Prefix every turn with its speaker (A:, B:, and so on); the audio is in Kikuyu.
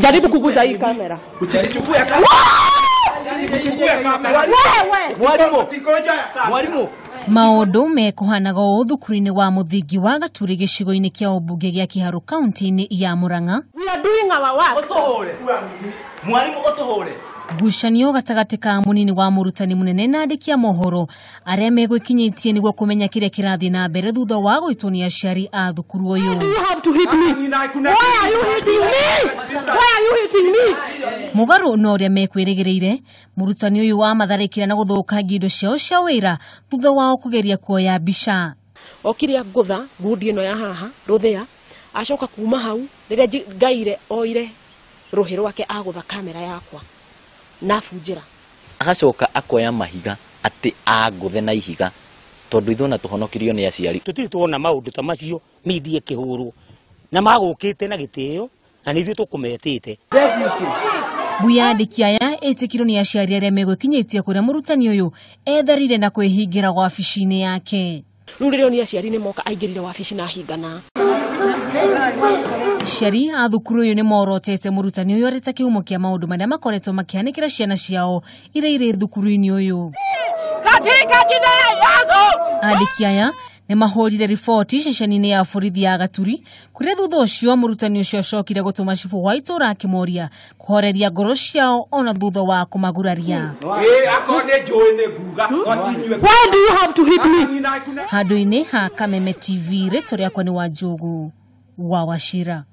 A: Jaribu kuguza hii kamera.
B: Usinichukue kamera. Usinichukue kamera.
A: Wewe.
B: Mwalimu. Mwalimu.
C: Maũndũ mekũhanaga ũũ thukuru-inĩ wa mũthingi wa Gaturi gĩcigo-inĩ kĩa ũmbunge gĩa Kiharu kaunti-inĩ ya Murang'a.
A: We are doing our work.
B: Ũtũhũre. Mwalimu ũtũhũre.
C: Ngucanio gatagatĩ ka mũnini wa mũrutani mũnene na andĩki a mohoro arĩa megwĩkinyĩtie nĩguo kũmenya kĩrĩa kĩrathiĩ na mbere thutha wa gwĩtwo nĩ aciari a thukuru ũyũ.
A: Do you have to hit me? Why are you hitting me? Why are you hitting me?
C: Mũgarũ na ũrĩa mekwĩrĩgĩrĩire, mũrutani ũyũ amatharĩkĩra na gũthũkangia indo ciao cia wĩra thutha wao kũgeria kuoya mbica.
A: Okire angũtha ngundi ĩno ya haha rũthĩa, acoka kuma hau rĩrĩa ngaire oire rũhĩ rwake agũtha kamera yakwa na bunjĩra.
D: Agacoka akoya mahiga atĩ angũthe na ihiga tondũ ithuĩ ona tũhonokirio nĩ aciari.
E: Tũtirĩ tuona maũndũ ta macio media ĩkĩhũrwo na magũkĩte na gĩtĩo na nĩ ithuĩ tũkũmetĩte.
C: Mbuya andĩki aya ĩtĩkirwo nĩ aciari arĩa megwĩkinyĩtie kũrĩa mũrutani ũyũ etharire na kwĩhingĩra wabici-inĩ yake.
A: Rĩu rĩrĩa nĩ aciari nĩ moka aingĩrire wabici na ahingana.
C: Aciari a thukuru ũyũ nĩ morotete mũrutani ũyũ arĩ ta kĩhumo kĩa maũndũ marĩa makoretwo makĩhanĩkĩra ciana ciao iria irĩ thukuru-inĩ ũyũ.
A: Katika jina la Yesu.
C: Andĩki aya nĩ mahũrire riboti ceceni-inĩ ya borithi ya Gaturi kũrĩa thutha ũcio mũrutani ũcio acokire gũtũma cibũ wa itũũra akĩmoria kũhoreria ngoro ciao ona thutha wa kũmaguraria.
B: Akorwo nĩ njũĩ nĩ nguga, no ti inyuĩ.
A: Why do you have to hit me?
C: Handũ-inĩ ha Kameme TV, rĩtwa rĩakwa nĩ Wanjũgũ wa Wachira.